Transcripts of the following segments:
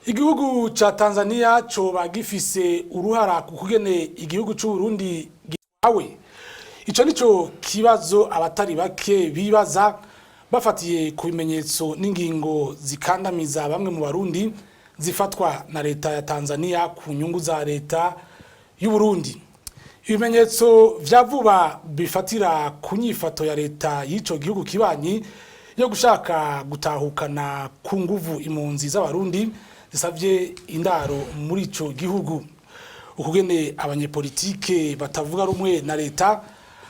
Igihugu ca Tanzania coba gifise uruhara ku kugene igihugu c'u Burundi gitwawe. Ico nico kibazo abatari bake bibaza bafatiye ku bimenyetso n'ingingo zikandamiza bamwe mu Barundi zifatwa na leta ya Tanzania ku nyungu za leta y'u Burundi. Ibimenyetso vya vuba bifatira ku nyifato ya leta y'ico gihugu kibanyi yo gushaka gutahukana ku nguvu impunzi z'Abarundi zisavye indaro muri ico gihugu, ukugene abanyepolitike batavuga rumwe na leta,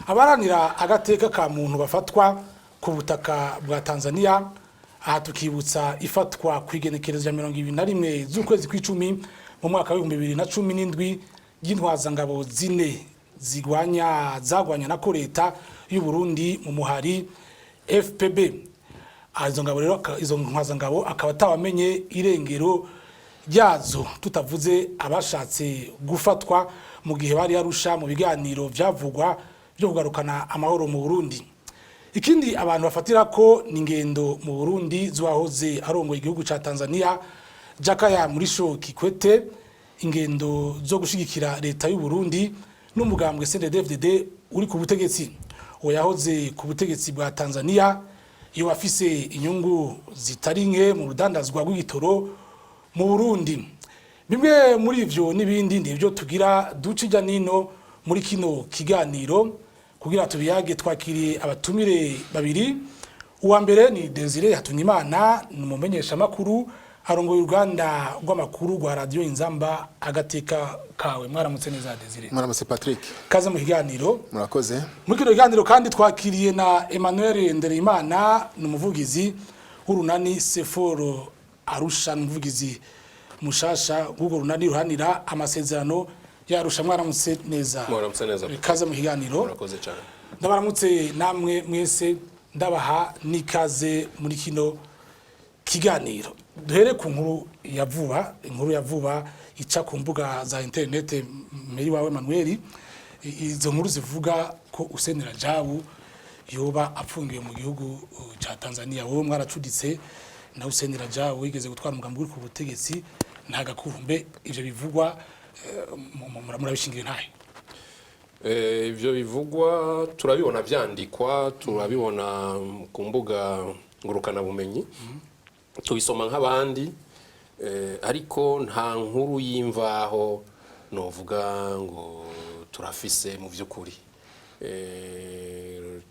abaranira agateka ka muntu bafatwa ku butaka bwa Tanzania. Aha tukibutsa ifatwa ku igenekerezo rya 21 z'ukwezi kw'icumi mu mwaka wa 2017 ry'intwazangabo zine zigwanya, zagwanya nako leta y'u Burundi mu muhari FPB. Izo ngabo rero, izo ntwazangabo akaba atawamenye irengero ryazo, tutavuze abashatse gufatwa mu gihe bari Arusha mu biganiro vyavugwa byo kugarukana amahoro mu Burundi. Ikindi abantu bafatira ko ni ingendo mu Burundi z'uwahoze arongoye igihugu ca Tanzania, Jakaya Mrisho Kikwete, ingendo zo gushigikira leta y'u Burundi n'umugambwe CNDD-FDD uri ku butegetsi. Uwo yahoze ku butegetsi bwa Tanzania iyo afise inyungu zitari nke mu rudandazwa rw'igitoro mu Burundi. Bimwe muri ivyo n'ibindi nivyo tugira duce ijya nino muri kino kiganiro. Kugira tubiyage, twakiriye abatumire babiri. Uwa mbere ni Desire Hatungimana, ni umumenyeshamakuru, arongoye uruganda rw'amakuru rwa Radiyo Inzamba Agateka Kawe. Mwaramutse neza, Desire. Mwaramutse, Patrick. Kaze mu kiganiro. Murakoze. Muri kino kiganiro kandi twakiriye na Emmanuel Ndereyimana, ni umuvugizi w'urunani Seforo Arusha, ni umuvugizi mushasha w'urwo runani ruhanira amasezerano y'Arusha. Mwaramutse neza. Mwaramutse neza. Kaze mu kiganiro. Murakoze cyane. Ndabaramutse namwe mwese, ndabaha n'ikaze muri kino kiganiro. Duhere ku nkuru ya vuba, inkuru ya vuba ica ku mbuga za interinete mbere wawe Manuel, izo nkuru zivuga ko Hussein Rajabu yoba apfungiwe mu gihugu ca Tanzania. Wowe mwaracuditse na Hussein Rajabu wigeze gutwara umugambi uri ku butegetsi, nta gakurumbe ivyo bivugwa murabishingira ntahe? Ivyo bivugwa turabibona vyandikwa, turabibona ku mbuga ngurukanabumenyi, tubisoma nk'abandi, ariko nta nkuru y'imvaho novuga ngo turafise mu vy'ukuri.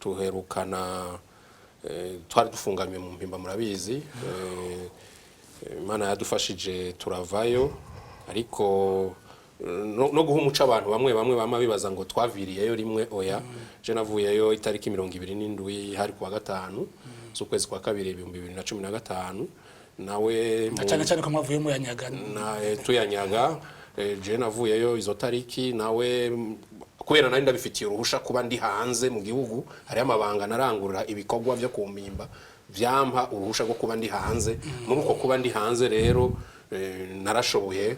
Tuherukana twari dufunganywe mu Mpimba, murabizi. Imana yadufashije turavayo, ariko no guha umuco abantu bamwe bamwe bama bibaza ngo twaviriyeyo rimwe, oya. Je navuyeyo itariki 27, hari kuwa gatanu z'ukwezi kwa kabiri 2015, nawe Na cyane cyane ko mwavuye muyanyaga. Na tuyanyaga. Je navuyeyo izo tariki, nawe kubera nari ndabifitiye uruhusha kuba ndi hanze mu gihugu, hariyo amabanga narangurura, ibikorwa byo kumpimba vyampa uruhusha rwo kuba ndi hanze. Muri uko kuba ndi hanze rero, narashoboye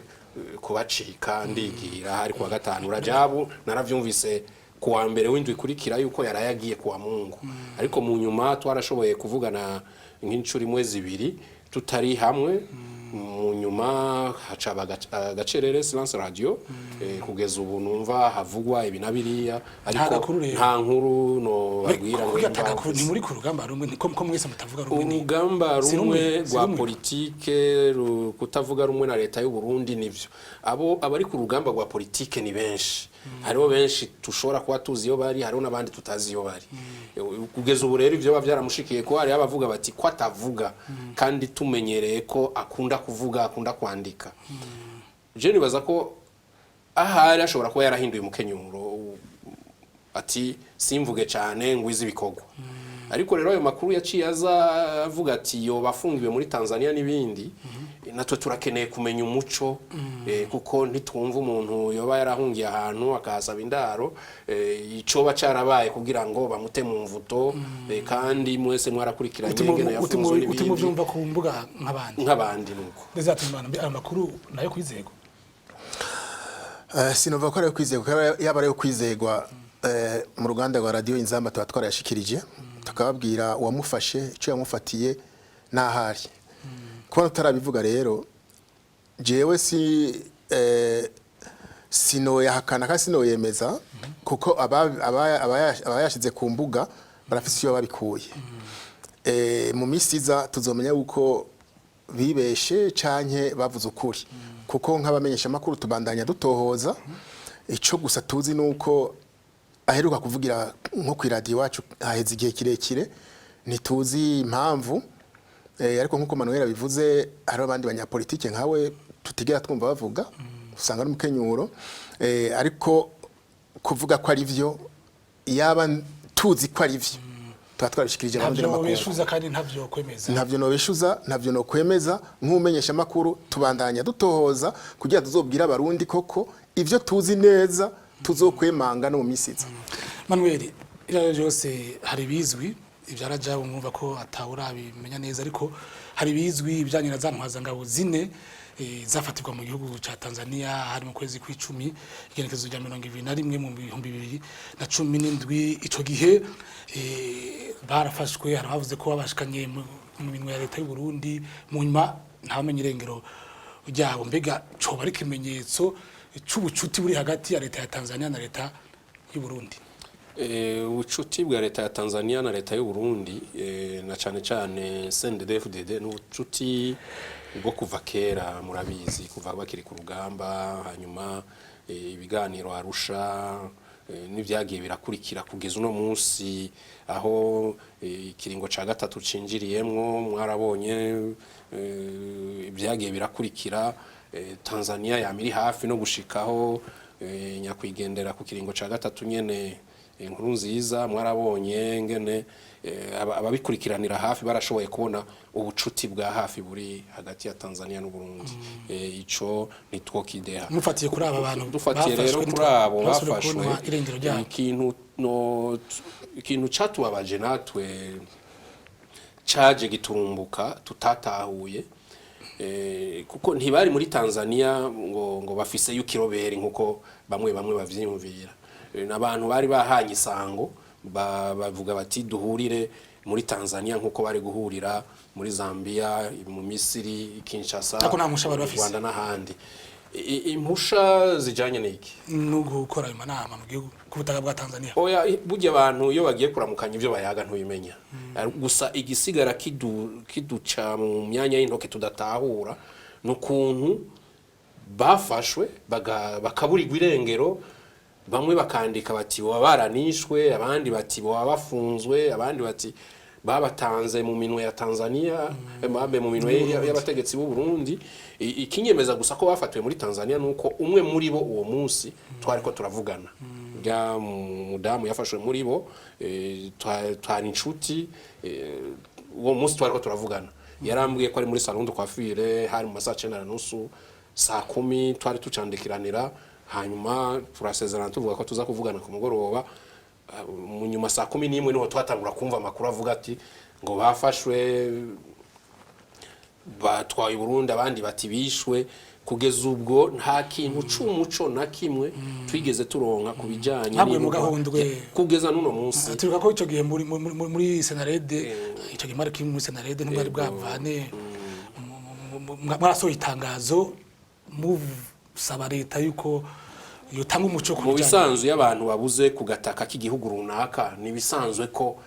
kubacika ndigira hari kuwa gatanu. Rajabu naravyumvise kuwa mbere w'indwi ikurikira yuko yaraye agiye kuwa Mungu, ariko mu nyuma twarashoboye kuvugana nk'incuro imwe, zibiri tutari hamwe. Mu nyuma hacaba agacerere, silence radio, kugeza ubu numva havugwa ibi na biriya, ariko Gakuru rero. Nta nkuru no babwira ngo Kugira imvaho. Atagakuru ni muri ku rugamba rumwe, ni ko mwese mutavuga rumwe Urugamba Si rumwe rumwe, si rwa rumwe. politike, kutavuga rumwe na leta y'u Burundi nivyo. Abo abari ku rugamba rwa politike ni benshi, hariho benshi tushobora kuba tuzi iyo bari, hariho n'abandi tutazi iyo bari kugeza ubu. Rero ivyo biba byaramushikiye, ko hariho abavuga bati ko atavuga kandi tumenyereye ko akunda kuvuga, akunda kwandika. Je nibaza ko ahari ashobora kuba yarahinduye umukenyuro, ati simvuge cyane ngwize ibikorwa. Ariko rero ayo makuru yaciye aza avuga ati yoba afungiwe muri Tanzania n'ibindi, natwe turakeneye kumenya umuco, kuko ntitwumva umuntu yoba yarahungiye ahantu akahasaba indaro, icoba carabaye kugira ngo bamute mu mvuto, kandi mwese mwarakurikiranye ingene yafunzwe n'ibindi. Utimuvyumva ku mbuga nk'abandi. Nk'abandi nuko. Ndetse ayo makuru nayo kwizegwa? Sinumva ko ari ayo kwizegwa, kuko yaba ari ayo kwizegwa, mu ruganda rwa Radiyo Inzamba tuba twarayashikirije, tukababwira uwamufashe, icyo yamufatiye n'ahari. Kubona tutarabivuga rero Jewe si sinoyahakana kandi sinoyemeza, kuko abayashize ku mbuga barafise iyo babikuye. Mu minsi iza tuzomenya yuko bibeshe canke bavuze ukuri, kuko nk'abamenyesha makuru tubandanya dutohoza. Ico gusa tuzi nuko aheruka kuvugira nko ku iradiyo iwacu haheze igihe kirekire, ntituzi impamvu. Ariko nk'uko Manuel abivuze, hari abandi banyapolitike nkawe tutigera twumva bavuga, usanga ari umukenyuro. Ariko kuvuga ko ari vyo, yaba tuzi ko ari vyo, tuba twabishikirije abarundi Ntabyo n'amakungu. beshuza kandi ntabyo kwemeza. Ntavyo nobeshuza, ntavyo nokwemeza. Nk'umenyesha makuru tubandanya dutohoza kugira tuzobwire Abarundi koko ivyo tuzi neza, tuzokwemanga no mu minsi iza. Manuel, ibyo ari byo byose hari bizwi ibya Rajabu, mwumva ko atawurabimenya neza, ariko hari bizwi ibijyanye na za ntwazangabo zine zafatirwa mu gihugu ca Tanzania, hari mu kwezi kw'icumi, igenekerezo rya 21 mu 2017. Ico gihe barafashwe, hari abavuze ko babashikanye mu minwe ya leta y'u Burundi, mu nyuma ntawamenye irengero ryabo. Mbega coba ari ikimenyetso c'ubucuti buri hagati ya leta ya Tanzania na leta y'u Burundi? Ubucuti bwa leta ya Tanzania na leta y'u Burundi, na cane cane CNDD-FDD, ni ubucuti bwo kuva kera, murabizi, kuva bakiri ku rugamba, hanyuma ibiganiro Arusha, n'ivyagiye birakurikira kugeza uno munsi aho ikiringo ca gatatu cinjiriyemwo. Mwarabonye ibyagiye birakurikira. Tanzania yama iri hafi no gushikaho nyakwigendera ku kiringo ca gatatu nyene, inkuru nziza. Mwarabonye ngene ababikurikiranira hafi barashoboye kubona ubucuti bwa hafi buri hagati ya Tanzania n'u Burundi. Ico nitwokideha. Mufatiye kuri aba bantu Dufatiye rero bafashwe, kuri abo ntibasubire bafashwe, kubona irengero ryabo. Ikintu no ikintu catubabaje natwe caje giturumbuka tutatahuye, kuko ntibari muri Tanzania ngo bafise y'ukiroberi nkuko bamwe bamwe bavyiyumvira. N'abantu bari bahanye isango, bavuga bati duhurire muri Tanzania, nkuko bari guhurira muri Zambia, mu Misiri, Kinshasa, Ariko nta mpusha bari mu bafise. Rwanda n'ahandi. Impusha zijanye n'iki? No gukora ayo manama mu gihugu, ku butaka bwa Tanzania. Oya, burya abantu iyo bagiye kuramukanya ibyo bayaga ntubimenya. Gusa igisigara kiduca mu myanya y'intoke tudatahura ni ukuntu bafashwe bakaburirwa irengero. Bamwe bakandika bati baba baranishwe, abandi bati baba bafunzwe, abandi bati babatanze mu minwe ya Tanzania, babe mu minwe y'abategetsi b'u Burundi. Ikinyemeza gusa ko bafatiwe muri Tanzania nuko umwe muri bo uwo munsi twari ko turavugana, rya mudamu yafashwe muri bo, twari inshuti. Uwo munsi twari ko turavugana yarambwiye ko ari muri salon de coiffure, hari mu masaha 9:30, saa 10 twari tucandikiranira. Hanyuma turasezerana tuvuga ko tuza kuvugana ku mugoroba. Mu nyuma saa 11 niho twatangura kumva amakuru avuga ati ngo bafashwe batwaye i Burundi, abandi bati bishwe. Kugeza ubwo nta kintu c'umuco na kimwe twigeze turonka ku bijanye Ntabwo mu n'ibugwa. gahundwe. Kugeza n'uno munsi. Turibuka ko icyo gihe muri CNARED, icyo gihe mwari kimwe muri CNARED, ntibwari bwavane, mwarasohoye itangazo musaba leta yuko yotanga umuco ku Mu bijanye. bisanzwe iyo abantu babuze ku gataka k'igihugu runaka, ni ibisanzwe ko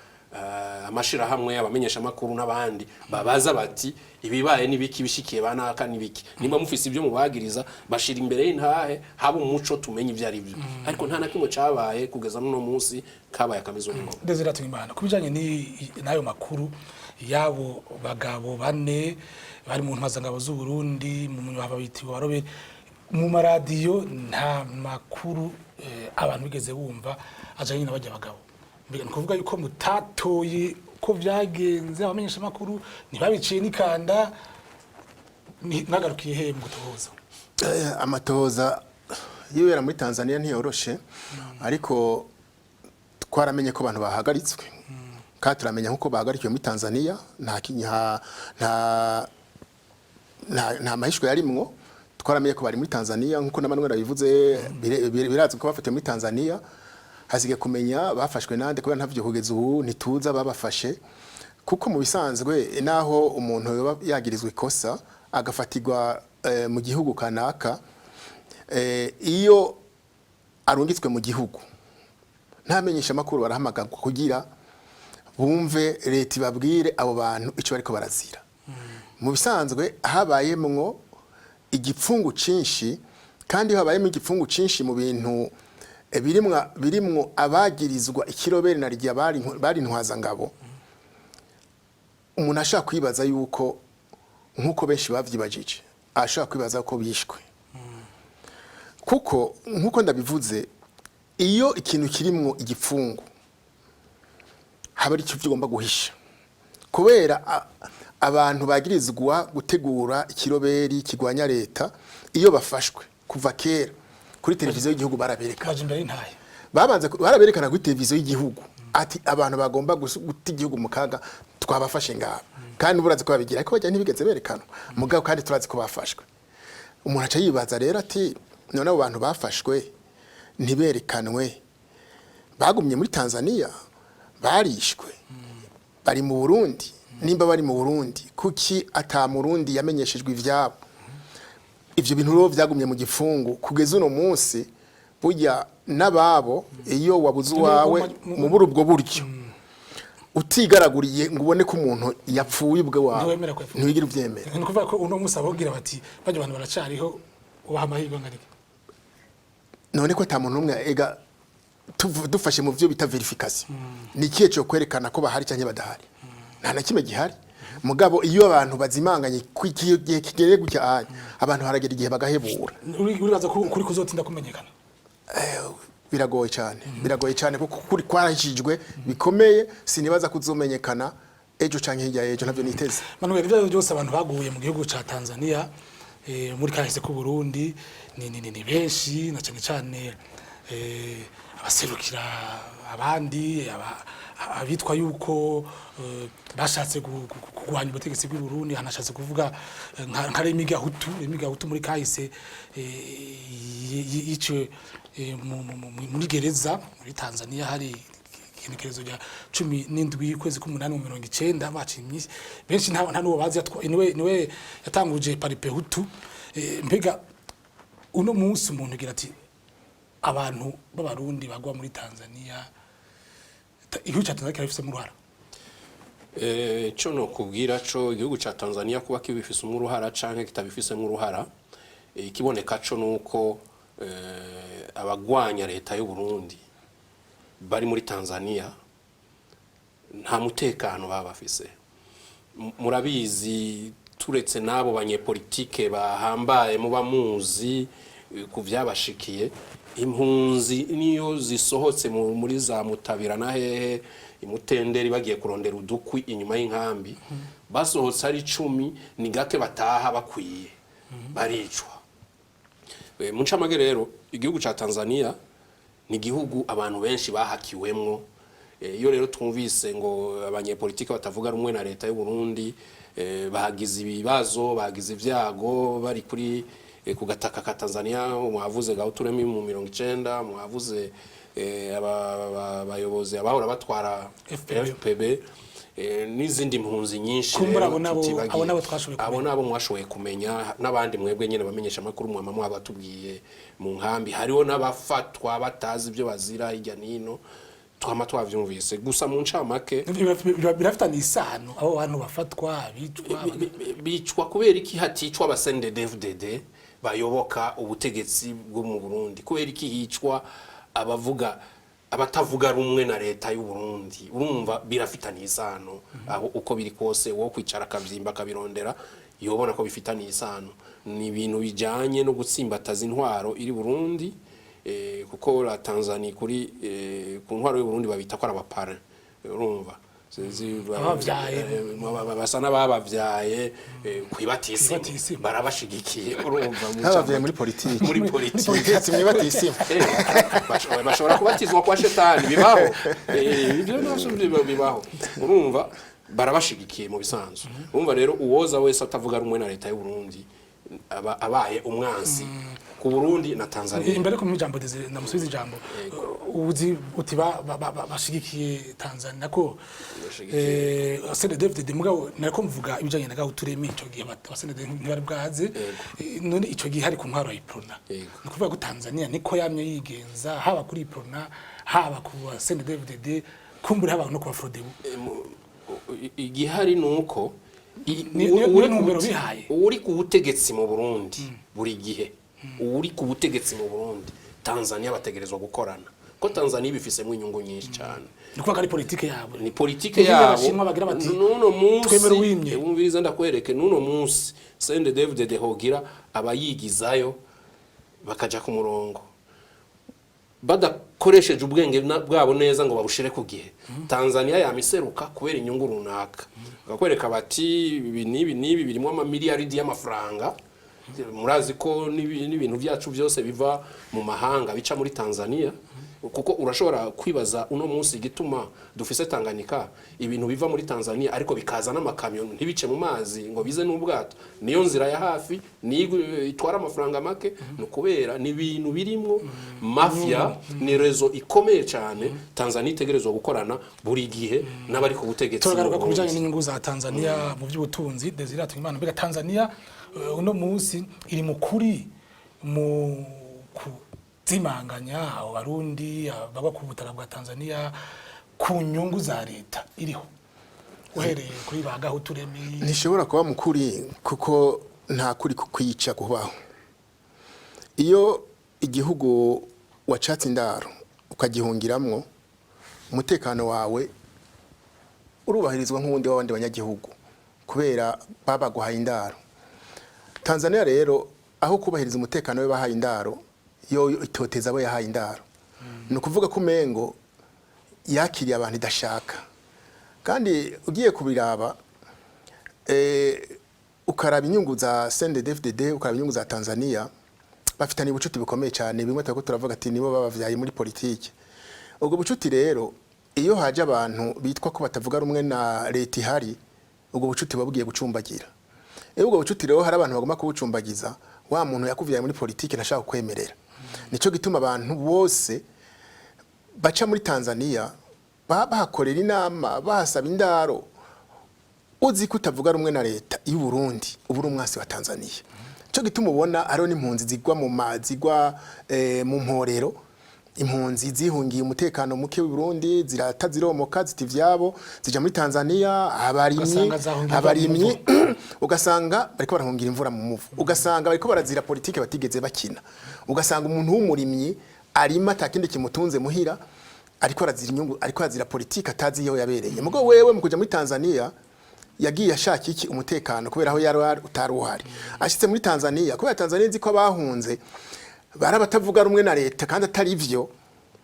amashirahamwe, abamenyeshamakuru n'abandi babaza bati ibibaye n'ibiki, bishikiye banaka n'ibiki, nimba mufise ibyo mubagiriza bashira imbere y'intahe, haba umuco tumenye ibyo ari byo. Ariko nta na kimwe cabaye kugeza n'uno munsi, kabaye akamizo n'ingoma. Desire Hatungimana, ku bijanye n'ayo makuru y'abo bagabo bane bari mu ntwazangabo z'u Burundi, mu nyuma babitiwe barobere, mu maradiyo nta makuru abantu bigeze bumva ajanye na bajya bagabo. Mbega ni ukuvuga yuko mutatoye ko vyagenze, abamenyesha makuru ntibabiciye n'ikanda, mwagarukiye he mu gutohoza? Amatohoza yibera muri Tanzania ntiyoroshe, ariko twaramenye ko abantu bahagaritswe, kandi turamenya nkuko bahagarikiwe muri Tanzania. Nta ki- nta nta nta nta mahishwe yarimwo. Twaramenye ko bari muri Tanzania nkuko na Manuel abivuze, birazwi ko bafatiwe muri Tanzania. Hasigaye kumenya bafashwe nande, kubera ntavyo kugeza ubu ntituza babafashe, kuko mu bisanzwe naho umuntu yoba yagirizwa ikosa agafatirwa mu gihugu kanaka, iyo arungitswe mu gihugu ntamenyesha amakuru, barahamagarwa kugira bumve leta ibabwire abo bantu icyo bariko barazira. Mu bisanzwe habayemwo igipfungu cinshi, kandi iyo habayemo igipfungu cinshi mu bintu birimwo abagirizwa ikirobere na rya bari intwazangabo, umuntu ashaka kwibaza yuko, nk'uko benshi bavyibajije, ashaka kwibaza ko bishwe, kuko nk'uko ndabivuze, iyo ikintu kirimwo igipfungu haba ari icyo ugomba guhisha, kubera abantu bagirizwa gutegura ikiroberi kirwanya leta, iyo bafashwe, kuva kera kuri televiziyo y'igihugu barabereka. Baje imbere y'intahe. Babanza baraberekana kuri televiziyo y'igihugu ati: "Abantu bagomba guta igihugu mu kaga twabafashe ngabo." Kandi burazi ko babigira, ariko bajya ntibigeze berekanwa mugabo kandi turazi ko bafashwe. Umuntu aca yibaza rero ati: "None abo bantu bafashwe ntiberekanwe, bagumye muri Tanzania, barishwe, bari mu Burundi? Nimba bari mu Burundi, kuki ata Murundi yamenyeshejwe ivyabo?" Ivyo bintu rero vyagumye mu gifungu kugeza uno munsi. Burya n'ababo, iyo wabuze uwawe mu muri ubwo buryo, utigaraguriye ngo ubone ko umuntu yapfuye ubwe wawe, Ntiwemera ko yapfuye. ntiwigira uvyemera. Ni ukuvuga ko uno munsi ababwira bati bajya abantu baracariho, ubaha amahirwe angana iki? None ko ata muntu n'umwe, ega dufashe mu byo bita vérification, ni ikihe cyo kwerekana ko bahari cyangwa badahari? Nta na kimwe gihari. Mugabo iyo abantu bazimanganye ku gihe kigere gutya anya, abantu haragera igihe bagahebura. Uribaza ko ukuri kuzotinda kumenyekana? Biragoye cyane, biragoye cyane, kuko kuri kwarahishijwe bikomeye. Sinibaza kuzomenyekana ejo canke hirya y'ejo, ntabyo niteze. Manuel, ibyo byose, abantu baguye mu gihugu ca Tanzania muri kahise k'u Burundi ni benshi, na cyane cyane abaserukira abandi, abitwa yuko bashatse kurwanya ubutegetsi bw'u Burundi. Hanashatse kuvuga nka Remy Gahutu. Remy Gahutu muri kahise yiciwe muri gereza muri Tanzania, hari igenekerezo rya 17 ukwezi k'umunani mu 90, baciye imyisi benshi nta n'uwo bazi. Niwe yatanguje Palipehutu. Mbega uno munsi umuntu ugira ati abantu b'Abarundi bagwa muri Tanzania, igihugu cya Tanzania kirabifisemo uruhara? Co nokubwira co, igihugu ca Tanzania kuba kibifisemo uruhara canke kitabifisemo uruhara, ikiboneka co nuko abagwanya leta y'u Burundi bari muri Tanzania nta mutekano baba bafise. Murabizi, turetse n'abo banyepolitike bahambaye muba muzi ku vyabashikiye, impunzi niyo zisohotse muri za Mutabira na hehe imutenderi bagiye kurondera udukwi inyuma y'inkambi, basohotse ari 10, ni gake bataha bakwiye, baricwa. Mu ncamake rero, igihugu ca Tanzania ni igihugu abantu benshi bahakiwemwo. Iyo rero twumvise ngo abanyepolitike batavuga rumwe na leta y'u Burundi bahagize ibibazo, bahagize ibyago bari kuri ku gataka ka Tanzania, mwavuze Gahutu Remy mu 90, mwavuze abayobozi abahora batwara FPB. FPB, n'izindi mpunzi nyinshi Kumbura rero abo nabo- tutibagiye. abo nabo twashoboye Abo kumenya. nabo mwashoboye kumenya, n'abandi mwebwe nyine bamenyesha amakuru mwama mwabatubwiye mu nkambi. Hariho n'abafatwa batazi ibyo bazira hirya n'ino, twama twavyumvise. Gusa mu ncamake, Birafitanye isano abo bantu bafatwa, bicwa? Bicwa kubera iki haticwa aba CNDD-FDD bayoboka ubutegetsi bwo mu Burundi? Kubera iki hicwa abavuga, abatavuga rumwe na leta y'u Burundi? Urumva birafitanye isano. Aho uko biri kose, wo kwicara akavyimba akabirondera, yobona ko bifitaniye isano. Ni ibintu bijanye no gutsimbataza intwaro iri Burundi, kuko la Tanzania kuri ku ntwaro y'u Burundi babita ko ari aba parrain, urumva. Ababavyaye. Basa n'ababavyaye kwibatisimu. Kwibatisimu. Barabashigikiye, urumva mu Nk'abavyaye muri politiki. Muri politiki. Si mwibatisimu. Bashobora kubatizwa kwa shetani, bibaho. Ibyo navyo bibaho. Urumva barabashigikiye mu bisanzwe. Urumva rero uwoza wese atavuga rumwe na leta y'u Burundi aba abaye umwansi. Ku Burundi na Tanzania. Imbere ko mu ijambo Desire ndamusubiza ijambo, uzi uti bashigikiye Tanzania ko CNDD-FDD, mugabo nariko mvuga ibijanye na Gahuturemi. Ico gihe aba CNDD ntibari bwaze. None ico gihe hari ku ntwaro ya Uprona. Ni ukuvuga ko Tanzania niko yamye yigenza, haba kuri Uprona, haba ku ba CNDD-FDD, kumbure haba no ku ba Frodebu. Igihari ni uko Niyo ntumbero bihaye. Uri ku butegetsi mu Burundi, buri gihe uri ku butegetsi mu Burundi, Tanzania bategerezwa gukorana, ko Tanzania ibifisemo inyungu nyinshi cyane. Ni ukuvuga ko ari politike yabo. Ni politike Ni nk'ingene yabo. Abashinwa bagira bati, Nuno munsi "Twemera uwimye." Wumviriza ndakwereke, nuno munsi CNDD-FDD hogira abayigizayo bakaja ku murongo badakoresheje ubwenge bwabo neza ngo babushire ku gihe, Tanzania yamiseruka kubera inyungu runaka, bakakwereka bati ibi n'ibi n'ibi birimo amamiliyaridi y'amafaranga. Murazi ko n'ibintu byacu byose biva mu mahanga bica muri Tanzania, kuko urashobora kwibaza uno munsi igituma dufise Tanganyika, ibintu biva muri Tanzania ariko bikaza n'amakamyo, ntibice mu mazi ngo bize n'ubwato. Niyo nzira ya hafi, niyo itwara amafaranga make. Ni ukubera ni ibintu birimwo mafia, ni réseau ikomeye cyane. Tanzania itegerezwa gukorana buri gihe n'abari ku butegetsi mu Turagaruka ku bijanye Burundi. n'inyungu za Tanzania mu by'ubutunzi. Desire Hatungimana, mbega Tanzania uno munsi iri mu kuri mu kuzimanganya abo Barundi baba ku butaka bwa Tanzania ku nyungu za leta iriho, uhereye kuri ba Gahuturemi? Ntishobora kuba mukuri kuko nta kuri kukwica kubaho. Iyo igihugu wacatse indaro ukagihungiramwo, umutekano wawe urubahirizwa nk'uwundi w'abandi banyagihugu kubera babaguhaye indaro. Tanzania rero, aho kubahiriza umutekano we bahaye indaro, yo itoteza abo yahaye indaro. Ni ukuvuga ko umengo yakiriye abantu idashaka. Kandi ugiye kubiraba, ukaraba inyungu za CNDD-FDD, ukaraba inyungu za Tanzania, bafitanye ubucuti bukomeye cyane. Bimwe turiko turavuga ati nibo babavyaye muri politike. Ubwo bucuti rero, iyo haje abantu bitwa ko batavuga rumwe na leta ihari, ubwo bucuti buba bugiye gucumbagira. Iyo ubwo bucuti rero hari abantu bagomba kubucumbagiza, wa muntu yakuvyaye muri politike ntashaka kukwemerera. Nico gituma abantu bose baca muri Tanzania bahakorera inama, bahasaba indaro. Uzi ko utavuga rumwe na leta y'u Burundi, ubu uri umwasi wa Tanzania. Cyo gituma ubona hariho n'impunzi zigwa mu zigwa mu mporero. Impunzi zihungiye umutekano muke w'i Burundi zirata, ziromoka, zita ivyabo, zija muri Tanzania. Abarimyi Ugasanga zahungira abarimyi mu ugasanga bariko barahungira imvura mu muvu, ugasanga bariko barazira politike batigeze bakina, ugasanga umuntu w'umurimyi arima atakindi kimutunze muhira, ariko arazira inyungu, ariko arazira politike atazi iyo yabereye. Mugo wewe mu kuja muri Tanzania yagiye ashaka iki? Umutekano, kubera aho yari utari uhari. Ashitse muri Tanzania, kubera Tanzania nzi ko abahunze bari abatavuga rumwe na leta kandi atari ivyo,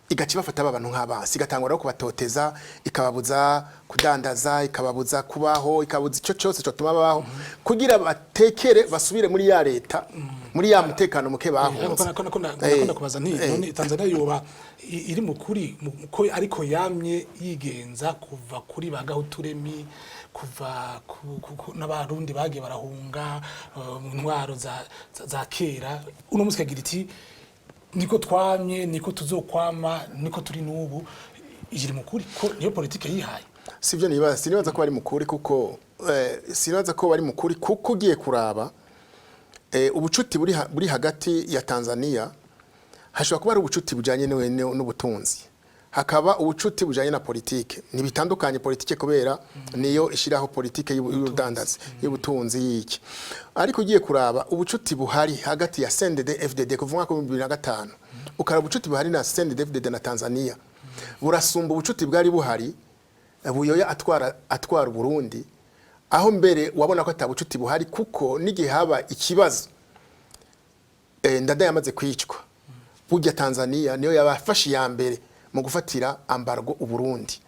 igaca ibafata aba bantu nk'abasi, igatangura no kubatoteza, ikababuza kudandaza, ikababuza kubaho, ikababuza ico cyose cyotuma babaho, kugira batekere basubire muri ya leta, muri ya mutekano muke bahunze. Nakunda kubaza nti none Tanzania yoba iri mu kuri ko ariko yamye yigenza kuva kuri ba Gahuturemi, kuva n'Abarundi bagiye barahunga mu ntwaro za kera, uno munsi kagira iti niko twamye, niko tuzokwama, niko turi n'ubu, iri mu kuri ko niyo politike yihaye? Sivyo nibaza. Sinibaza ko bari mukuri, kuko sinibaza ko bari mukuri, kuko ugiye kuraba ubucuti buri hagati ya Tanzania, hashobora kuba ari ubucuti bujanye n'ubutunzi, hakaba ubucuti bujanye na politike. Ntibitandukanye politike, kubera niyo ishiraho politike y'ubudandazi, y'ubutunzi, y'iki. Ariko ugiye kuraba ubucuti buhari hagati ya CNDD FDD kuva mu mwaka wa 2005, ukaraba ubucuti buhari na CNDD FDD na Tanzania, burasumba ubucuti bwari buhari Buyoya atwara Burundi, aho mbere wabona ko atabucuti buhari, kuko n'igihe haba ikibazo Ndadaye yamaze kwicwa, burya Tanzania niyo yabafashe iya mbere mu gufatira embargo Uburundi.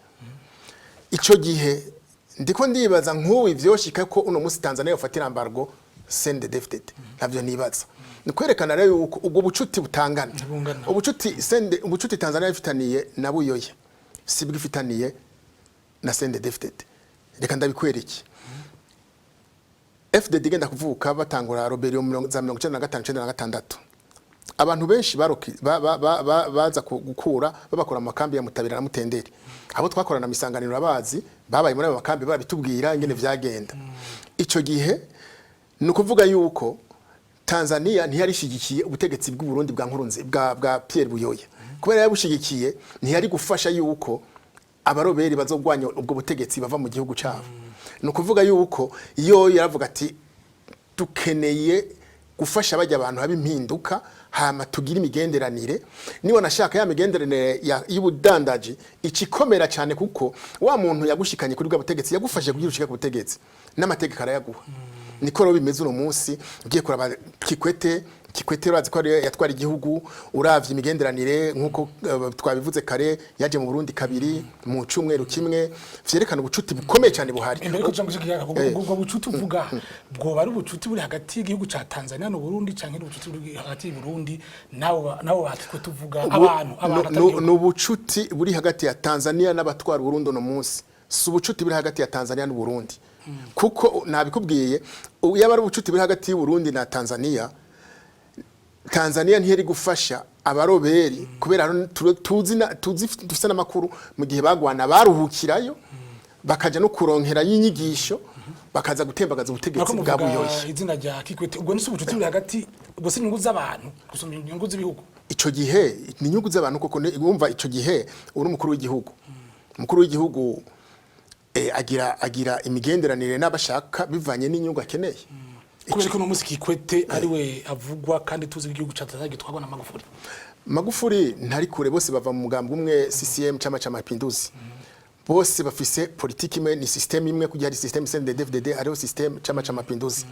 Ico gihe ndiko ndibaza nk'ubu ivyoshika ko uno munsi Tanzania yofatira embargo CNDD-FDD, ntavyo nibaza. Ni kwerekana rero yuko ubwo bucuti butangana. Ntibungana. Ubucuti Tanzania ifitaniye na Buyoya sibwo ifitaniye na CNDD-FDD. Reka ndabikwereke. FDD igenda kuvuka, batangura rébellion za 95, 96. Abantu benshi baroki baza gukura babakora mu makambi ya Mutabira na Mutenderi. Abo twakorana mu isanganiro abazi babaye muri ayo makambi babitubwira ingene vyagenda. Ico gihe ni ukuvuga yuko Tanzania ntiyari ishigikiye ubutegetsi bw'u Burundi bwa Nkurunzi, bwa Pierre Buyoya, kubera yabushigikiye ntiyari gufasha yuko abaroberi bazogwanya ubwo butegetsi bava mu gihugu cyabo. Ni ukuvuga yuko iyo yaravuga ati dukeneye gufasha bajya abantu haba impinduka, hama tugira imigenderanire, niba nashaka ya migenderanire y'ubudandaji ikikomera cyane, kuko wa muntu yagushikanye kuri bwa butegetsi, yagufashe kugira ushike ku butegetsi, n'amategeko arayaguha. Niko rero bimeze uno munsi. Ugiye kuraba Kikwete, Kikwete urazi ko ariwe yatwara igihugu. Uravye imigenderanire nk'uko twabivuze kare, yaje mu Burundi kabiri mu cumweru kimwe, vyerekana ubucuti bukomeye cyane buhari. Imbere ko tuja kiyaga, ubwo bucuti uvuga bwoba ari ubucuti buri hagati y'igihugu ca Tanzania n'u Burundi, canke ari ubucuti buri hagati y'u Burundi nabo bakikwe tuvuga abantu atari igihugu? Ni ubucuti buri hagati ya Tanzania n'abatwara Burundi uno munsi, si ubucuti buri hagati ya Tanzania n'u Burundi, kuko nabikubwiye, yaba ari ubucuti buri hagati y'u Burundi na Tanzania, Tanzania ntiyari gufasha abaroberi, kubera hano tuzi dufise n'amakuru mu gihe bagwana baruhukirayo, bakaja no kuronkera y'inyigisho, bakaza gutembagaza ubutegetsi Nako bwa muvuga Buyoya. Izina rya Kikwete, ubwo ni si ubucuti buri hagati, ubwo si inyungu z'abantu gusumba inyungu z'ibihugu? Ico gihe ni inyungu z'abantu koko. Wumva ico gihe uri umukuru w'igihugu agira imigenderanire n'abashaka bivanye n'inyungu akeneye. Kubera ko uno munsi Kikwete ariwe avugwa kandi tuzi ko igihugu ca Tanzania gitwarwa na Magufuli. Magufuli ntari kure, bose bava mu mugambi umwe, CCM, Chama cha Mapinduzi. Bose bafise politiki imwe, ni system imwe. Kugira hari system CNDD-FDD, hariho system Chama cha Mapinduzi.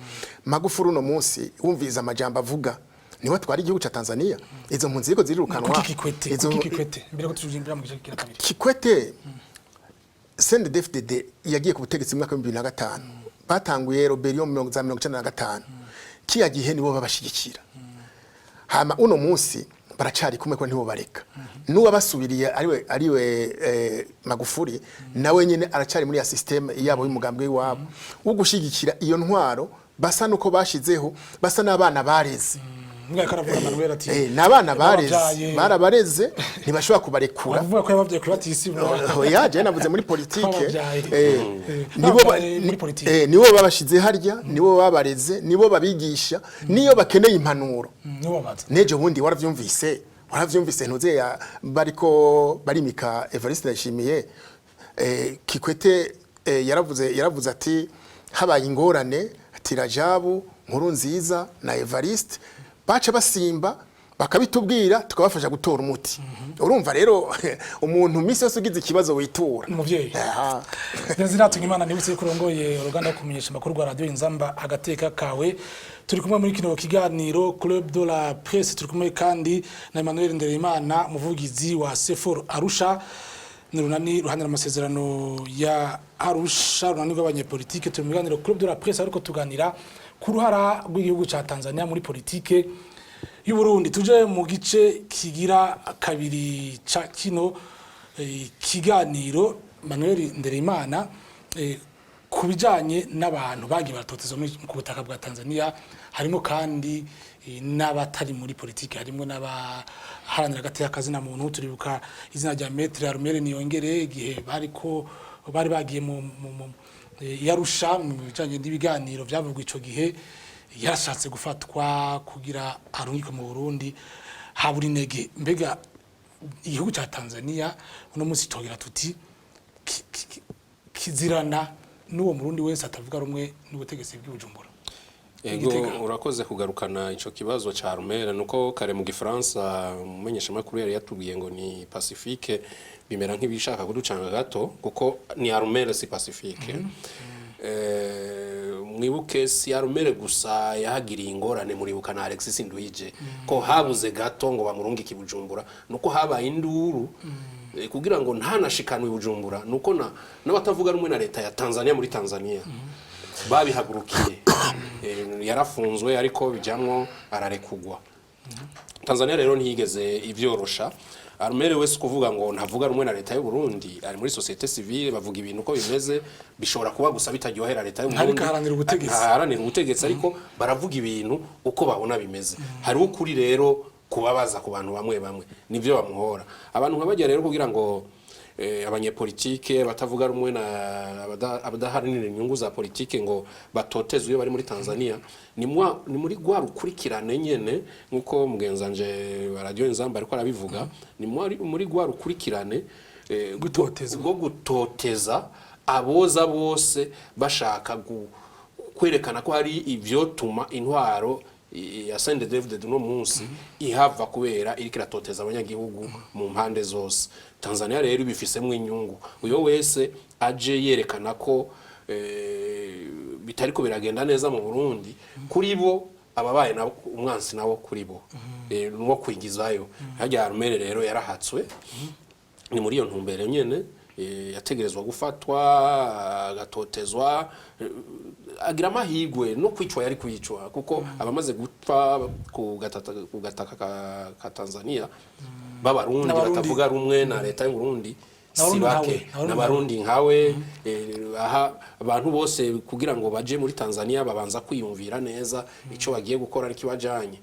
Magufuli uno munsi wumviriza amajambo avuga, niwe atwara igihugu ca Tanzania. Izo mpunzi ziriko zirirukanwa. Kuki Kikwete? Kuki Kikwete, mbere ko tujimbira mu gice kigira kabiri? Kikwete, CNDD-FDD yagiye ku butegetsi mu mwaka wa 2005, batanguye rébellion za 95. Kiya gihe nibo babashigikira, hama uno munsi baracari kumwe, ko ntibo bareka. Nuba basubiriye ariwe Magufuli, nawe nyene aracari muri ya system yabo y'umugambwe wabo wo gushigikira iyo ntwaro, basa nuko bashizeho, basa n'abana bareze. Mwaka aravuga Manuel ati N'abana bareze. Babavyaye. Barabareze, ntibashobora kubarekura. Avuga ko yabavyaye kuri batisi. Oya, je navuze muri politike. Babavyaye. Nibo Babavyaye muri politike. Nibo babashize harya, nibo babareze, nibo babigisha, niyo bakeneye impanuro. Nibo babaza. Nejo bundi waravyumvise ntuze ya bariko barimika Evariste Ndayishimiye, Kikwete yaravuze ati habaye ingorane, ati Rajabu Nkurunziza na Evariste baca basimba bakabitubwira, tukabafasha gutora umuti. Urumva rero umuntu misi yose ugize ikibazo witura Umuvyeyi. Aha. Desire Imana nibutse ko urongoye uruganda rwo kumenyesha amakuru rwa Radio Inzamba agateka kawe. Turi kumwe muri kino kiganiro Club de la Presse, turi kumwe kandi na Emmanuel Ndereyimana, umuvugizi wa Sefor Arusha, ni runani ruhanira amasezerano ya Arusha, runani rw'abanyepolitike. Turi mu kiganiro Club de la Presse ariko tuganira ku ruhara rw'igihugu ca Tanzania muri politike y'u Burundi. Tuje mu gice kigira kabiri ca kino kiganiro. Manuel Ndereyimana, ku bijanye n'abantu bagiye baratotezwa ku butaka bwa Tanzania, harimo kandi n'abatari muri politike, harimo n'abaharanira agateka kazina muntu. Turibuka izina rya Maître Armel Niyongere igihe bariko bari bagiye mu Arusha mu bijanye n'ibiganiro vyavugwa ico gihe, yarashatse gufatwa kugira arungikwe mu Burundi, habura intege. Mbega igihugu ca Tanzania uno munsi togira tuti kizirana n'uwo murundi wese atavuga rumwe n'ubutegetsi bw'i Bujumbura? Ego. Igitega. Urakoze kugarukana ico kibazo ca Armel. Nuko kare mu Gifaransa umumenyeshamakuru yari yatubwiye ngo ni Pacifique, bimera nk'ibishaka kuducanga gato, kuko ni Armel si Pacifique. Mwibuke si Armel gusa yahagiriye ingorane, muribuka na Alexis Nduhije ko habuze gato ngo bamurungike i Bujumbura, nuko habaye induru kugira ngo ntanashikanwe i Bujumbura, nuko na n'abatavuga rumwe na leta ya Tanzania muri Tanzania babihagurukiye. Yarafunzwe ariko bijamwo ararekugwa. Tanzania rero ntiyigeze ivyorosha. Armel wese kuvuga ngo ntavuga rumwe na leta y'u Burundi, ari muri société civile, bavuga ibintu uko bimeze, bishobora kuba gusa bitaryohera leta y'u Burundi. Ntariko aharanira ubutegetsi. Ntaharanira ubutegetsi, ariko baravuga ibintu uko babona bimeze. Hariho ukuri rero. kubabaza ku bantu bamwe bamwe, nivyo bamuhora. Abantu nka bajya rero kugira ngo abanyepolitike batavuga rumwe na abadaharanira inyungu za politike ngo batotezwe iyo bari muri Tanzania, ni muri rwa rukurikirane nyene, nkuko mugenzanje wa Radio Inzamba ariko arabivuga, ni muri rwa rukurikirane Gutotezwa. rwo gutoteza aboza bose bashaka kwerekana ko hari ivyotuma intwaro ya CNDD-FDD uno munsi ihava, kubera iriko iratoteza abanyagihugu mu mpande zose. Tanzania rero ibifisemwo inyungu. Uyo wese aje yerekana ko bitariko biragenda neza mu Burundi, kuri bo ababaye nabo umwansi, nabo kuri bo nuwo kwigizayo harya. Armel rero yarahatswe, ni muri iyo ntumbero nyene, yategerezwa gufatwa agatotezwa, agira amahigwe no kwicwa yari kwicwa, kuko abamaze gupfa ku gataka ka Tanzania b'Abarundi N'Abarundi. batavuga rumwe na leta y'u Burundi si N'Abarundi bake. nkawe, n'Abarundi. N'Abarundi nkawe. Aha abantu bose kugira ngo baje muri Tanzania babanza kwiyumvira neza ico bagiye gukora ariko ibajanye.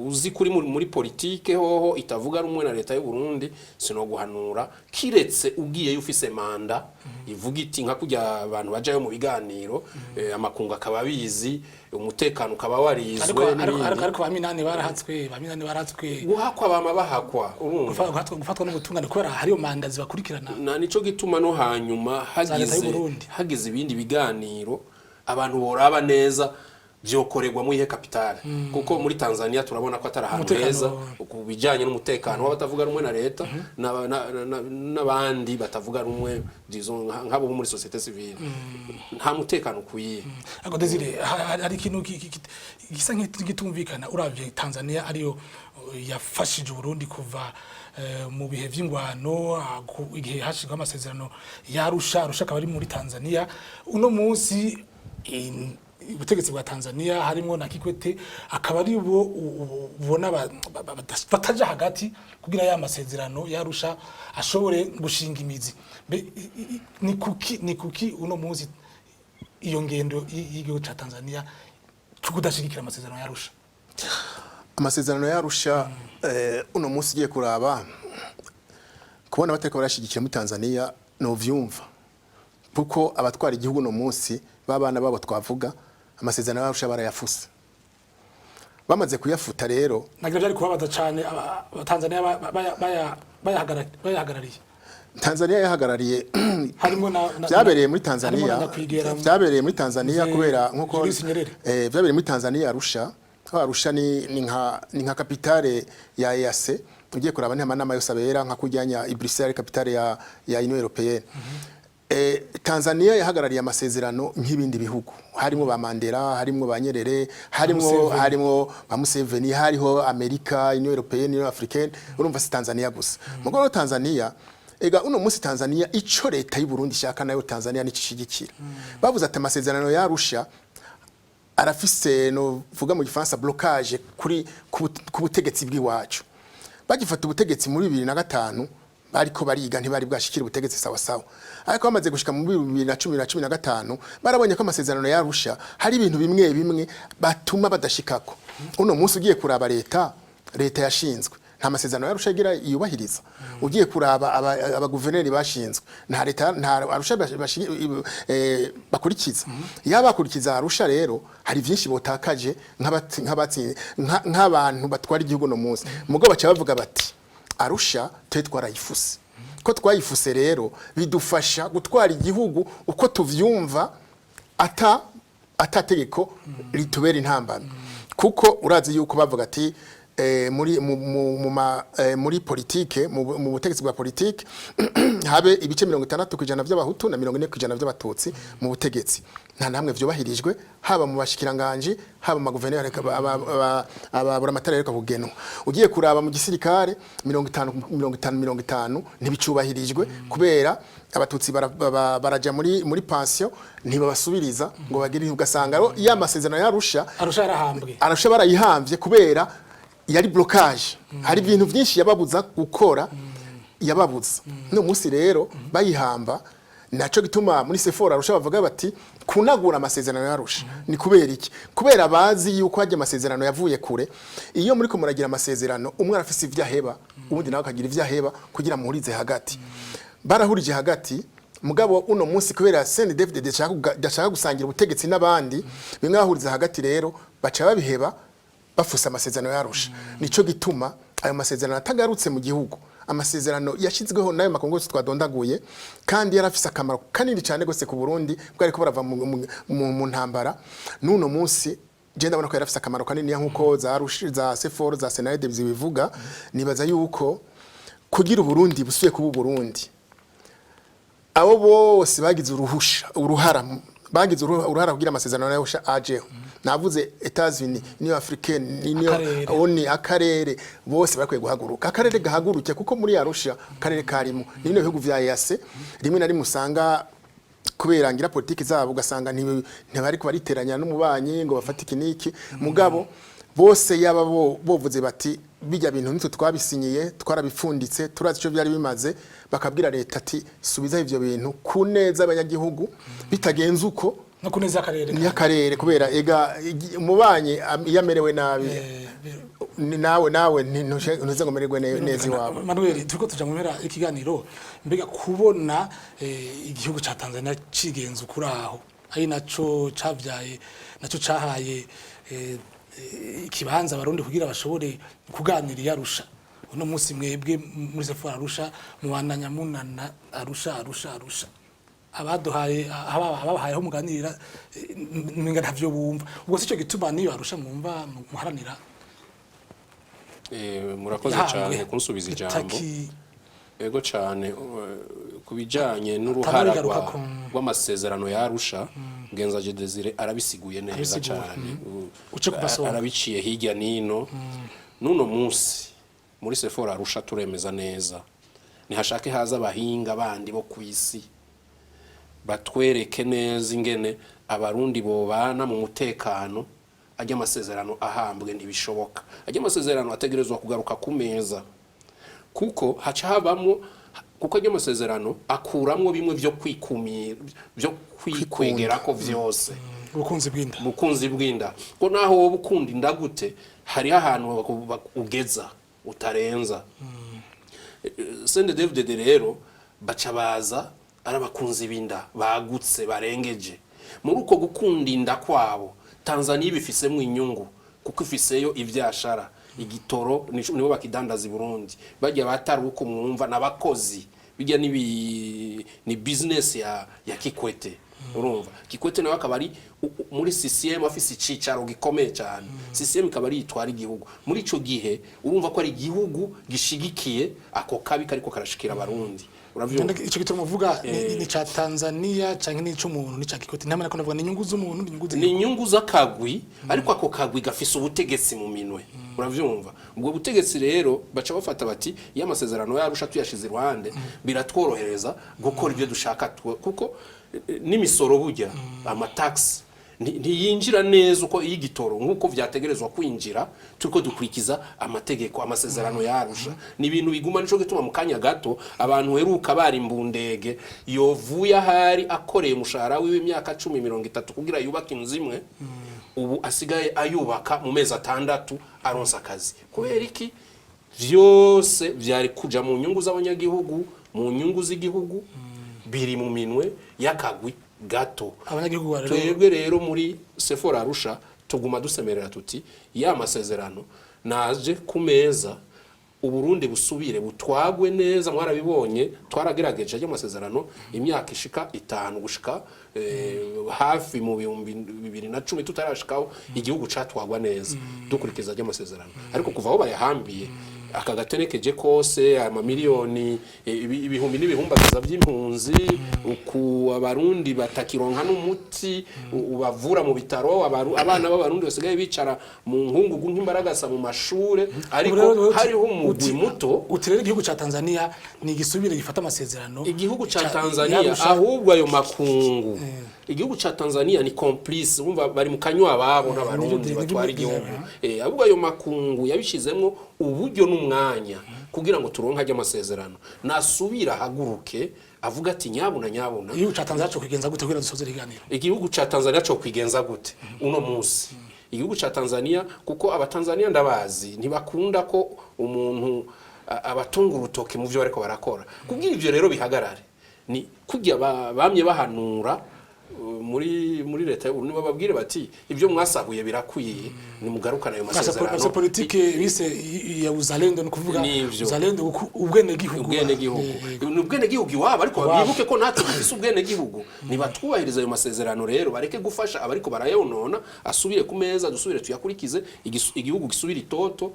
Uzi kuri muri politike hoho itavuga rumwe na leta y'u Burundi, sinoguhanura kiretse ugiyeyo ufise mandat ivuga iti nka kurya abantu bajayo mu biganiro, amakungu akaba abizi, umutekano ukaba warizwe Ariko n'ibindi. ariko ba Minani barahatswe, ba Minani barahatswe. Guhakwa bama bahakwa, urumva. Gufatwa n'ubutungane kubera hariyo mandat zibakurikirana. Na nico gituma no hanyuma Za leta y'u hagize Burundi. hagize ibindi biganiro abantu boraba neza vyokorerwa mu ihe capitale, kuko muri Tanzania turabona ko atari ahantu Umutekano. heza ku bijanye n'umutekano w'abatavuga rumwe na leta n'abandi batavuga rumwe, disons nk'abo bo muri société civile, nta mutekano ukwiye. Ariko Desire, hari ikintu gisa nk'igitumvikana. Uravye Tanzania ariyo yafashije Uburundi kuva mu bihe vy'ingwano, igihe hashirwaho amasezerano ya Arusha, Arusha akaba ari muri Tanzania. Uno munsi ubutegetsi bwa Tanzania harimo na Kikwete akaba ari bo ubona bataja hagati kugira ya masezerano ya Arusha ashobore gushinga imizi. Mbe, ni kuki uno munsi iyo ngendo y'igihugu ca Tanzania cyo kudashigikira amasezerano ya Arusha? Amasezerano yarusha, uno munsi ugiye kuraba kubona batariko barashigikira muri Tanzania, novyumva, kuko abatwara igihugu uno munsi b'abana babo twavuga, amasezerano yarusha barayafuse. Bamaze kuyafuta rero, nagira byari kubabaza cane Abatanzania bayahagarariye. Tanzania yahagarariye harimo na byabereye muri harimo Tanzania. na Nyakwigendera. Byabereye muri Tanzania Mzee kubera nkuko Julius Nyerere. Byabereye muri Tanzania Arusha. Aho Arusha ni nka capitale ya EAC. Ugiye kuraba, ni amanama yose abera nka kujyanya i Bruxelles, capitale ya Union Européenne. Tanzania yahagarariye amasezerano nk'ibindi bihugu, harimo ba Mandela, harimo ba Nyerere, harimo Museveni. Harimo ba Museveni, hariho Amerika, Union Européenne, Union Africaine. Urumva si Tanzania gusa. Mugo rero Tanzania ega uno munsi Tanzania ico leta y'u Burundi ishaka nayo Tanzania nicishigikira. Bavuze ati amasezerano yarusha arafise, no vuga mu gifaransa, blocage kuri ku butegetsi bw'iwacu. Bagifata ubutegetsi muri 2005 bariko bariga, ntibari bwashikira ubutegetsi sawa sawa, ariko bamaze gushika mu 2015 barabonye ko amasezerano yarusha hari ibintu bimwe bimwe batuma badashikako. Uno munsi ugiye kuraba leta yashinzwe, nta masezerano yarusha igira yubahiriza. Ugiye kuraba abaguverineri bashinzwe, nta leta, nta Arusha bakurikiza. Iyo bakurikiza Arusha rero, hari byinshi botakaje nk'abantu batwara igihugu no munsi. Mugo baca bavuga bati Arusha twe twarayifuse, ko twayifuse rero bidufasha gutwara igihugu uko tuvyumva, ata atategeko ritubera intambamyi, kuko urazi yuko bavuga ati muri mu, mu, mu ma, muri politike, mu butegetsi bwa politike habe ibice 60% by'Abahutu na 40% by'Abatutsi mu butegetsi. Nta namwe vyubahirijwe, haba mu bashikiranganje, haba mu maguverineri, ababuramatari ariko kugenwa. Ugiye kuraba mu gisirikare, 50 50 50 ntibicubahirijwe, kubera Abatutsi baraja muri pension ntibabasubiriza ngo bagire, ugasanga ya masezerano yarusha Arusha yarahambwe. Arusha barayihambye kubera yari blocage, hari ibintu byinshi yababuza gukora, yababuza. No munsi rero bayihamba Naco gituma muri CEFOR Arusha bavuga bati kunagura amasezerano y'Arusha. Ni kubera iki? Kubera bazi yuko hajya amasezerano yavuye kure. Iyo muri ko muragira amasezerano, umwe arafise ivyo aheba, uwundi nawe akagira ivyo aheba kugira muhurize hagati. Barahurije hagati, mugabo uno munsi kubera CNDD-FDD dashaka gusangira ubutegetsi n'abandi, bimwe bahuriza hagati rero baca babiheba, bafusa amasezerano y'Arusha. Nico gituma ayo masezerano atagarutse mu gihugu, amasezerano yashyizweho n'ayo makungu yose twadondaguye, kandi yarafise akamaro kanini cyane gose ku Burundi bwari ko barava mu ntambara. N'uno munsi je ndabona ko yarafise akamaro kanini nkuko za Arusha, za CEFOR, za SENARED zibivuga. Nibaza yuko kugira Uburundi busuye kuba Uburundi, abo bose bagize uruhara bagize uruhara kugira amasezerano y'Arusha ajeho, navuze Etats-Unis, Union Africaine, Union Akarere. ONU, akarere, bose bakwiye guhaguruka, akarere gahaguruke, kuko muri Arusha akarere karimo ni bino bihugu vya EAC. Rimwe na rimwe usanga kubera ngira politiki zabo ugasanga ntibari kubariteranya n'umubanyi ngo bafate iki n'iki, mugabo bose yaba bo bovuze bati bijya bintu nitwe twabisinyiye, twarabipfunditse, turazi icyo byari bimaze, bakabwira leta ati subiza ivyo bintu ku neza abanyagihugu. Bitagenze uko, no kuneza akarere. Ni akarere, kubera ega umubanyi iyo amerewe nabi, nawe ntuze ngo umererwe neza iwawe. Manuel, turiko tuja mu mpera y'ikiganiro. Mbega kubona igihugu ca Tanzania cigenza ukuri aho ari naco cavyaye, naco cahaye ikibanza abarundi kugira bashobore kuganira i Arusha, uno munsi mwebwe muri CEFOR Arusha mubandanya munana Arusha, Arusha, Arusha, abaduhaye ababahaye aho muganirira ninga ntavyo bumva. Ubwo sico gituma niyo Arusha mwumva muharanira Murakoze yahambwe cyane kunsubiza ijambo. Ego cyane, ku bijyanye n'uruhara Atanabigaruka rw'amasezerano ya Arusha, Ngenzaje Desire arabisiguye neza Arabisiguye, cyane. Uce ku masonga. Arabiciye hirya n'ino. N'uno munsi muri CEFOR Arusha turemeza neza, ntihashake haza abahinga bandi bo ku isi batwereke neza ingene abarundi bobana mu mutekano. Ajya amasezerano ahambwe ntibishoboka. Ajya amasezerano ategerezwa kugaruka ku meza, kuko haca habamwo, kuko ajya amasezerano akuramwo bimwe byo kwikumira, byo kwikwegerako vyose. Ubukunzi bw'inda. Ubukunzi bw'inda, ko naho wowe ukunda inda gute, hariho ahantu ugeza utarenza. CNDD-FDD rero baca baza ari abakunzi b'inda bagutse barengeje. Muri uko gukunda inda kwabo, Tanzania ibifisemo inyungu kuko ifiseyo ivyashara, igitoro nibo bakidandaza i Burundi. Bajya batari uko mwumva n'abakozi bijya ni business ya Kikwete. Urumva Kikwete nawe akaba ari muri CCM, afise icicaro gikomeye cyane. CCM ikaba ari itwara igihugu muri ico gihe. Urumva ko ari igihugu gishigikiye ako kabi kariko karashikira abarundi, uravyumva? Ico gituma uvuga ni ca Tanzania canke ni c'umuntu, ni ca Kikwete, ntamenya ko ndavuga ni inyungu z'umuntu, ni inyungu Ni z'igihugu. inyungu z'akagwi, ariko ako kagwi gafise ubutegetsi mu minwe, uravyumva? Ubwo butegetsi rero baca bafata bati iyo amasezerano y'Arusha tuyashize iruhande biratworohereza gukora ibyo dushaka, kuko n'imisoro burya, amataxes ntiyinjira neza uko iy'igitoro nk'uko vyategerezwa kwinjira turiko dukurikiza amategeko, amasezerano y'Arusha. Ni ibintu biguma. Nico gituma mu kanya gato abantu heruka bari imbundege yovuye ahari akoreye umushahara wiwe imyaka 10, 30 kugira yubake inzu imwe, ubu asigaye ayubaka mu mezi 6 aronsa akazi. Kubera iki? Vyose vyari kuja mu nyungu z'abanyagihugu, mu nyungu z'igihugu, biri mu minwe y'akagwi gato. Abanyagihugu rero Twebwe rero muri CEFOR Arusha tuguma dusemerera tuti ya masezerano naje ku meza, Uburundi busubire butwagwe neza. Mwarabibonye, twaragerageje ajya amasezerano imyaka ishika 5 gushika hafi mu 2010 tutarashikaho igihugu catwagwa neza dukurikiza ajya amasezerano. Ariko kuva aho bayahambiye aka gaterekeje kose, amamiliyoni ibihumbi n'ibihumbagiza by'impunzi, uku abarundi batakironka n'umuti ubavura mu bitaro, abana b'abarundi basigaye bicara mu nkungugu nk'imbaragasa mu mashure, ariko Ubu rero hariho umugwi muto. Uti rero igihugu ca Tanzania ni igisubire gifata amasezerano Igihugu ca Tanzania y'Arusha. Ahubwo ayo makungu, igihugu ca Tanzania ni complice, urumva bari mu kanywa ababo n'abarundi batwara igihugu. Ahubwo ayo makungu yabishizemwo uburyo n'umwanya kugira ngo turonke ajya amasezerano, nasubira ahaguruke. Avuga ati: "Nyabuna, nyabuna." Igihugu ca Tanzania co kwigenza gute kugira dusoze ikiganiro? Igihugu ca Tanzania co kwigenza gute uno munsi? Igihugu ca Tanzania, kuko Abatanzania ndabazi, ntibakunda ko umuntu abatunga urutoke mu byo bariko barakora. Kubwira ivyo rero bihagarare, ni kujya bamye bahanura muri leta y'Uburundi, bababwire bati: "Ibyo mwasahuye birakwiye, nimugarukane ayo bafise masezerano." Politike bise ya uzalendo, ni kuvuga Nivyo. uzalendo, ubwenegihugu. Ubwenegihugu. Ni ubwenegihugu iwabo, ariko Iwabo. bibuke ko natwe dufise ubwenegihugu. Nibatwubahiriza ayo masezerano rero, bareke gufasha abariko barayonona, asubire ku meza, dusubire tuyakurikize, igihugu gisubire itoto,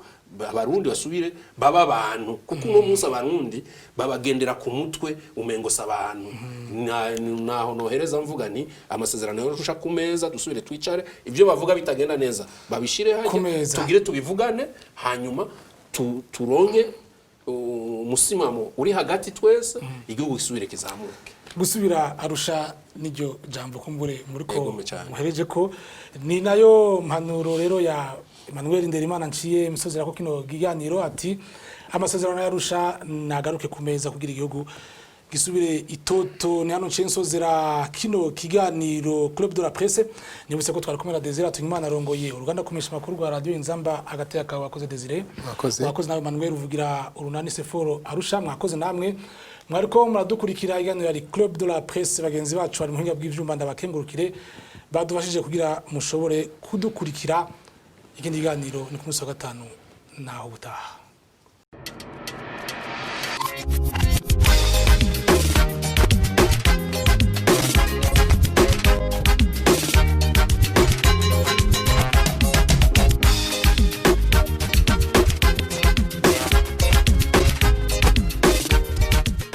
Abarundi basubire baba abantu, kuko uno munsi Abarundi babagendera ku mutwe, umengo si abantu. Naho nohereza mvuga nti amasezerano yorusha ku meza, dusubire twicare, ibyo bavuga bitagenda neza babishire Ku hajya, meza. tugire tubivugane, hanyuma turonke umusimamo uri hagati twese, igihugu gisubire kizamuke. Gusubira Arusha n'iryo jambo kumbure muriko Yego, cyane. muhereje ko ni nayo mpanuro rero ya Emmanuel Nderimana nciye misozera ko kino kiganiro, ati amasezerano y'Arusha nagaruke ku meza kugira igihugu gisubire itoto. Ni hano nciye nsozera kino kiganiro Club de la Presse. Nibutse ko twari kumwe na Desire Hatungimana, arongoye uruganda kumenyesha amakuru rwa Radio Inzamba Agateka kawe. Wakoze, Desire. Mwakoze. Mwakoze nawe Emmanuel, uvugira urunani Seforo Arusha. Mwakoze namwe mwariko muradukurikira. Iganiro yari Club de la Presse. Bagenzi bacu bari mu buhinga bw'ivyuma, ndabakengurukire, badufashije kugira mushobore kudukurikira. Ikindi kiganiro ni ku munsi wa gatanu, naho ubutaha.